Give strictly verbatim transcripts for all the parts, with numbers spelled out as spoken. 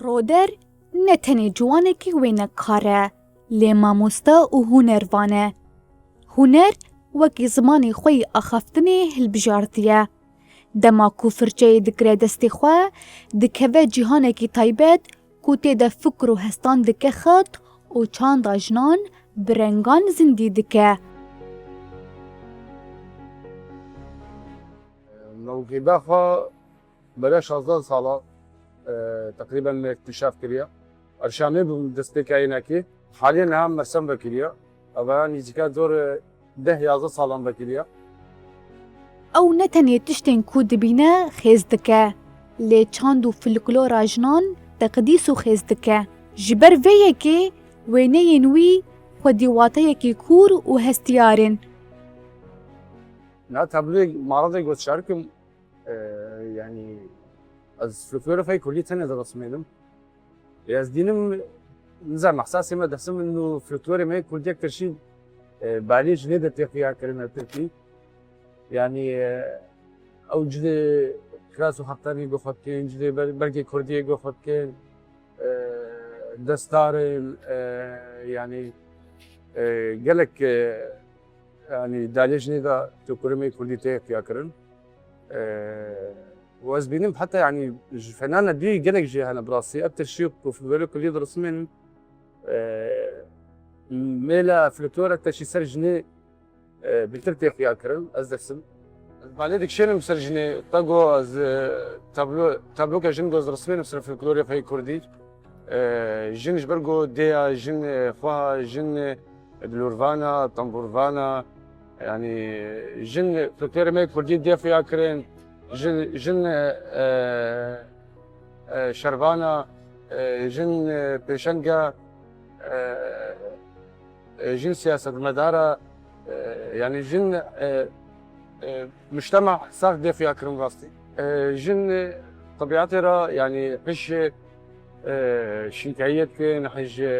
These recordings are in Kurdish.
Roder ne tenê ciwanekî wênekar e, lê mamoste û hunervan e. Huner wekî zimanê xwe yî axaftinê hilbijartiye. Dema ku firçeyê digire destê xwe, dikeve cîhanekî taybet ku tê de fikr û hestan dike xet û çanda jinan bi rengan zindî dike. Mewqîbe xwe bere şazdeh sala, e, teqrîben me îktîşaf kiriye. Erşamê bûm destpêkayînekê. Haliye niha me sem vekiriye. Eva nîzîka zor, e, deh yazdeh salan vekiriye. Ew ne tenê tiştên ku dibîne xêz dike, lê çand û folklora jinan teqdîs û xêz dike. Ji ber vê yekê wêneyên wî xwedî wateyekî kûr û hestiyar in. Niha tabloyê maradê got şarikim, e, yanî ez folklorê xwe yê kurdî tenê dirismênim. Ez dînim, nizam, ehsasê me dehsin min û folklorê me yê kurdî yek tirşî, e, balê jinê de tê xuya kirin, e, tirkî. Yanî, e, ew cilê kiras û hextanî go xwe dikin, cilê ber-, bergê kurdî yê go xwe dikin, e, destarên, e, yanî, e, gelek, e, yanî dalê jinê de tê kurê me yê kurdî tê xuya kirin. E, û ez bînim heta yanî ji fenana dî gelek jê hene bi rastî. Ev tirşî ku folklorê kurdî dirismênin, e, mêla folklor ev tirşî ser jinê, e, bêtir tê xuya kirin. Ez dersim. Ez balê dikişênim ser jinê. Ta go ez, e, tablo, tabloka jin go ez dirismênim ser folklorê xwe yê kurdî. E, jin ji ber go dêya, jin, e, xweha, jin, e, dilûrvana, tembûrvana, yanî jin folklorê me kurdî dê xuya kirin, jin, jin, e, e, e, şervana, e, jin, e, pêşenga, e, e, jin siyasetmedara, e, yanî jin, e, e, mujtema sax dê xuya kirin rastî. E, jin, e, tebîetê re, yanî hij, e, şînkayiyê dikin, hij, e,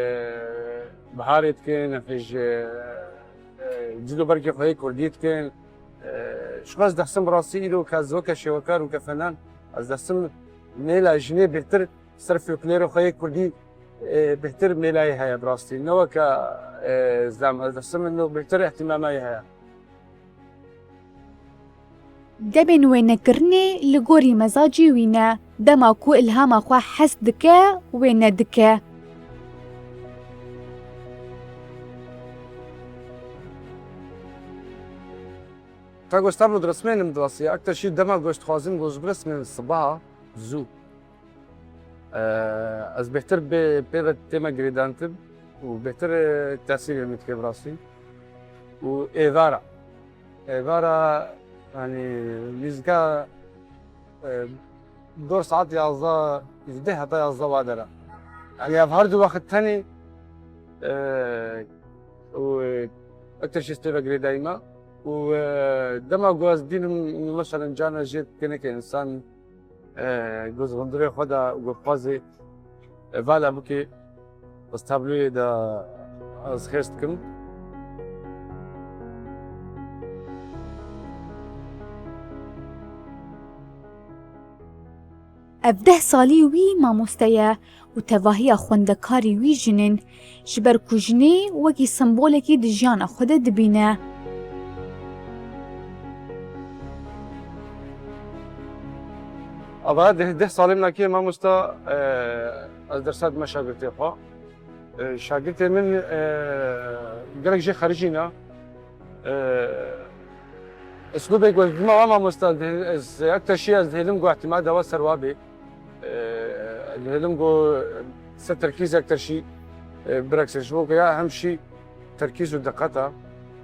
biharê dikin, hij, e, e, cil û bergê xwe yê kurdî dikin. E, ji xwe ez dehsim bi rastî îro ke ez weke şêwekar û ke fenan, ez dehsim mêla jinê bêhtir ser folklorê xwe yê kurdî, e, bêhtir mêlayê heye bi rastî. Ne weke, e, zam, ez dehsim min bêhtir îhtîmama yê heye. Demên wênekirinê li gorî mezacî wî ne. Dema ku îlhama xwe hes dike, wêne dike. Ta goşt tablo dirismênim di rastî. Ekte şî dema goşt dixwazim goşt birismênim sibaha zû. Ez bêhtir bê pê ve tême girêdantin û bêhtir, e, tesîrê min dike bi rastî. Û êvara. Êvara, yanî, nîzika, e, dor saet yazdeh, hevdeh heta yazdeh wa dera. Yanî ev her du wext tenê, e, û, e, ekte şî stê ve girêdayî me. Û, e, dema ku ez dînim, mesela, cana jê teneke însan, e, goz hundirê xwe de û goz xwazê, e, vala bike, ez tabloyê de ez xêz dikim. Ev deh salî wî mamoste ye û tevahiya xwendekarî wî jin in, ji ber ku jinê wekî sembolekî di jiyana xwe de dibîne. Ava deh, deh salên nakê mamosta, e, ez dersa dime şagirtê xwe. E, şagirtê min, e, gelek jê xerijî ne. E, Eslûbek wek dima wa mamosta, ez ekte şî ez dihêlim ku îhtîmal dawa ser wa bê. E, dihêlim ku ser terkîz ekte şî, e, birekse ji bo ku ya hem şî terkîz û diqeta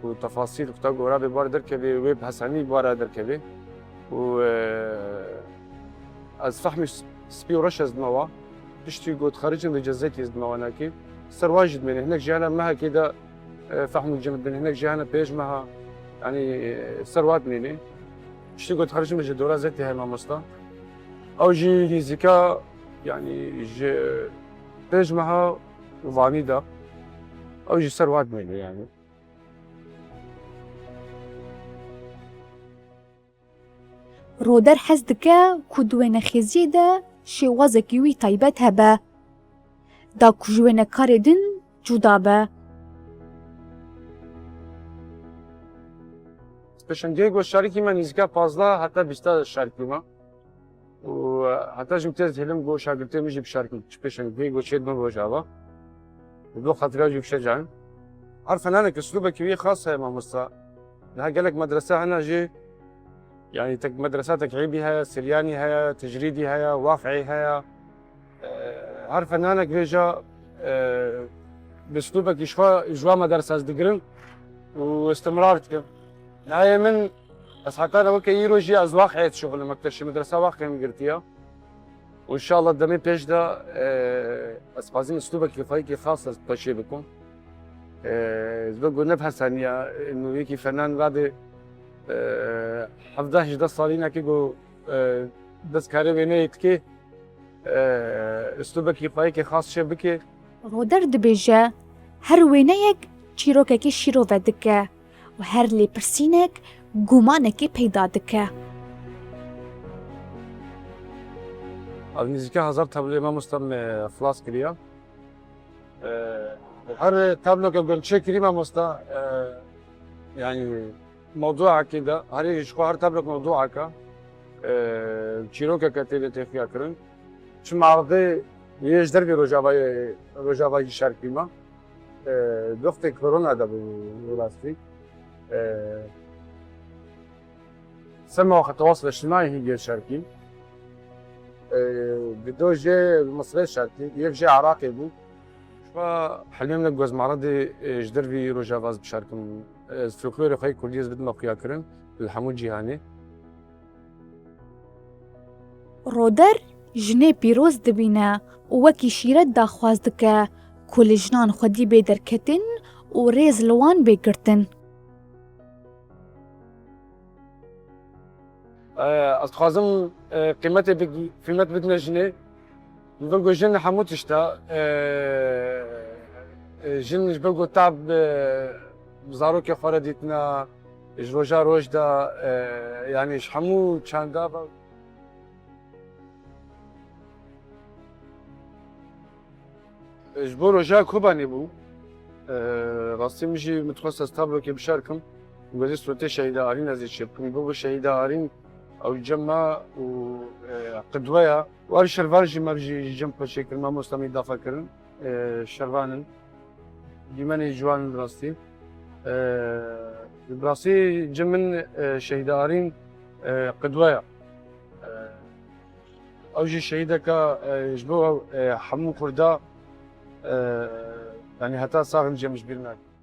û tefasîl xwe ta gora bê bar derkevê, wê bi hesanî bara derkevê. Û, e, ez fehmî s-, spî û reş ez dima wa. Piştî got xericin li cezetî ez dima wa nakê. Ser wa jî dimêne. Hinek jiyana mehekê de, e, fehm û cem dibin. Hinek jiyana pêş meha. Yanî, e, ser wa dimêne. Piştî got xericin ji dora zetê he mamosta. Ew jî nîzîka, yanî ji pêş meha vanî de. Ew jî ser wa dimêne yanî. Roder hez dike ku di wênexêziyê de şêwazekî wî taybet hebe. da ku ji wênekarê din cuda be. Pêşengehê ku şarikî me nîzîka pazdeh heta bîsta şarikî me. Û heta jî tez hêlim ku şagirtê min jî bi şarikî çi pêşengehê ku çêdibin Rojava. Û do xatira jî fişe can. Her fenanek uslûbekî wî xas heye mamosta. Niha gelek medrese hene jî, yanî tek medresa tekîbî heye, siryanî heye, tecrîdî heye, waf'î heye. Her fenanek vêja bi uslûbekî ji xwe ji wan medrese ez digirim û istimrar dikim. Nayê min ez heta ne weke îro jî ez waqeyê dişuxulim, mekteb ji medresa waqeyê min girtiye. Û înşallah demê pêş de ez dixwazim uslûbekî xwe yekî xas ez peşê bikim. Ji bo ku ne bi hesaniya, wekî fenan vadê hevdeh hejdeh salînekî ku dest karê wêneyê dikê, uslûbekî xwe yekî xas çê bike. Roder dibêje, her wêneyek çîrokekî şîrove dike û her lêpirsînek gumanekî peyda dike. Ev nîzîka hezar tabloyê mamosta me xilas kiriye. Her tabloke ku em çêkirî mamosta, yanî mewduekê de, herî ji xwe her tablok mewduek e, çîrokeke tê de tê xuya kirin. Çi mardê yê ji dervî Rojavayê, Rojavayê jî şerkî me. Doxtê korona de bû rastî. Sema xetewasle şinayê hîngê şerkî. Bi do jê Misrê şerkî, yek jê Iraqê bû. Şifa helmê min e ku ez maredê ji dervî Rojava ez bişerkim. Ez folklorê xwe yê kurdî ez bidime xuyakirin li hemû cîhanê. Roder jinê pîroz dibîne û wekî şîret daxwaz dike ku li jinan xwedî bê derketin û rêz li wan bê girtin. Ez dixwazim qîmetê big-, qîmet bidine jinê. Li vir ku jin hemû tişt e. Jin ji ber ku tab bi zarokê xwe re dîtina, ji roja roj de, yanî ji hemû çanda ve. Ji bo roja Kobanê bû. Rastî min jî min dixwest ez tablokê bişerkim. Wezî suretê Şehîda Arîn ez ê çêbikim. Ji bo Şehîda Arîn ew cem me û qidwe ye. War şervan jî me jî ji cem xwe çêkir, mamosta min îdafe kirin. Şervan in. Dîmenê ji wan in rastî. Bi rastî cem min Şehîda Arîn qidwe ye. Ew jî şehîdeke ji bo hemû Kurda, yanî heta sax in cem ji bîr nake.